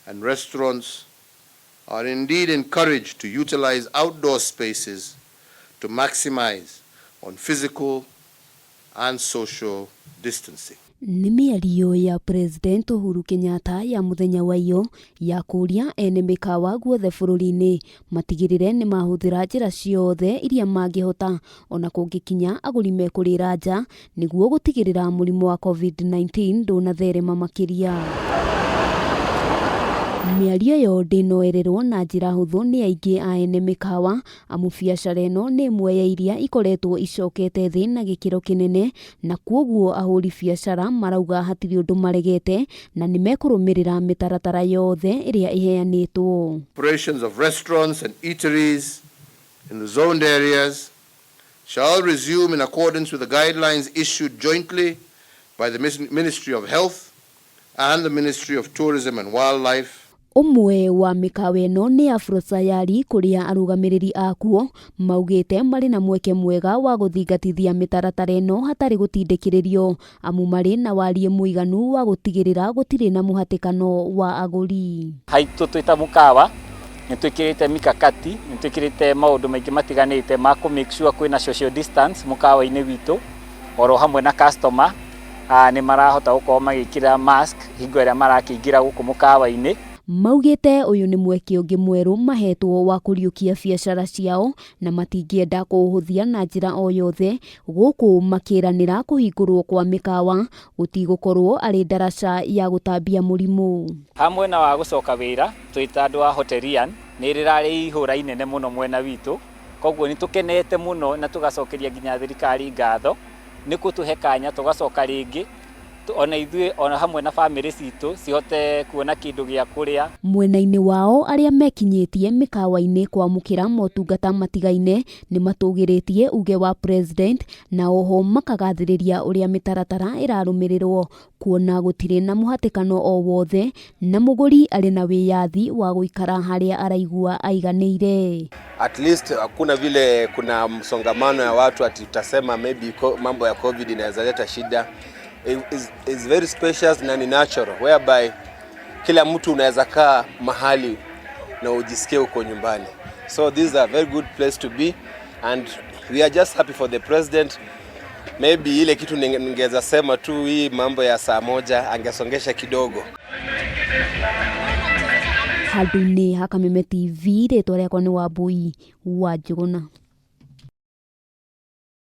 And restaurants are indeed encouraged to utilize outdoor spaces to maximize on physical and social distancing. Nĩ mĩario ya President Uhuru Kenyatta ya mũthenya wa iyo ya kũũria ene mĩkawa guothe bũrũri-inĩ matigĩrĩre nĩ mahũthĩra njĩra ciothe iria mangĩhota ona kũngĩkinya agũri mekũrĩra nja nĩguo gũtigĩrĩra mũrimũ wa COVID-19 ndũnatherema makĩria. Mĩario ĩyo ndĩnoererwo na njĩra hũthũ nĩ aingĩ a ene mĩkawa amu biacara ĩno nĩ ĩmwe ya iria ikoretwo icokete thĩ na gĩkĩro kĩnene na kwoguo ahũri biacara marauga hatirĩ ũndũ maregete na nĩ mekũrũmĩrĩra mĩtaratara yothe ĩrĩa ĩheanĩtwo. Operations of restaurants and eateries in the zoned areas shall resume in accordance with the guidelines issued jointly by the Ministry of Health and the Ministry of Tourism and Wildlife. Ũmwe wa mĩkawa ĩno nĩ Afro Sayari kũrĩa arũgamĩrĩri akuo maugĩte marĩ na mweke mwega wa gũthingatithia mĩtaratara ĩno hatarĩ gũtindĩkĩrĩrio amu marĩ na wariĩ mũiganu wa gũtigĩrĩra gũtirĩ na mũhatĩkano wa agũri. Haitũ twĩ ta mũkawa nĩ twĩkĩrĩte mikakati, nĩ twĩkĩrĩte maũndũ maingĩ matiganĩte ma kũ make sure kwĩna social distance mũkawa-inĩ witũ, oro hamwe na customer nĩ marahota gũkorwo magĩkĩra mask hingo ĩrĩa marakĩingĩra gũkũ mũkawa-inĩ. Maugĩte ũyũ nĩ mweke ũngĩ mwerũ mahetwo wa kũriũkia biacara ciao na matingĩenda kũũhũthia na njĩra o yothe, gũkũ makĩranĩra kũhingũrwo kwa mĩkawa gũtigũkorwo arĩ ndaraca ya gũtambia mũrimũ. Ha mwena wa gũcoka wĩra twĩ ta andũ a hotelian nĩ rĩrarĩ ihũra inene mũno mwena witũ, koguo nĩ tũkenete mũno na tũgacokeria nginya thirikari ngatho nĩ gũtũhe kanya tũgacoka rĩngĩ ona ithuĩ ona hamwe na bamĩrĩ citũ cihote kuona kĩndũ gĩa kũrĩa. Mwena-inĩ wao arĩa mekinyĩtie mĩkawa-inĩ kwamũkĩra motungata matigaine nĩ matũgĩrĩtie uge wa President na oho makagathĩrĩria ũrĩa mĩtaratara ĩrarũmĩrĩrwo kuona gũtirĩ na mũhatĩkano o wothe na mũgũri arĩ na wĩyathi wa gũikara harĩa araigua aiganĩire. At least hakuna vile kuna msongamano ya watu ati utasema maybe mambo ya COVID inaweza leta shida. It is very spacious na ni natural whereby kila mtu unaweza kaa mahali na ujisikie uko nyumbani. So this is a very good place to be and we are just happy for the president. Maybe ile kitu ningeweza sema tu, hii mambo ya saa 1 angesongesha kidogo. Handũ-inĩ ha Kameme TV, rĩtwa rĩakwa nĩ Wambui wa Njũgũna.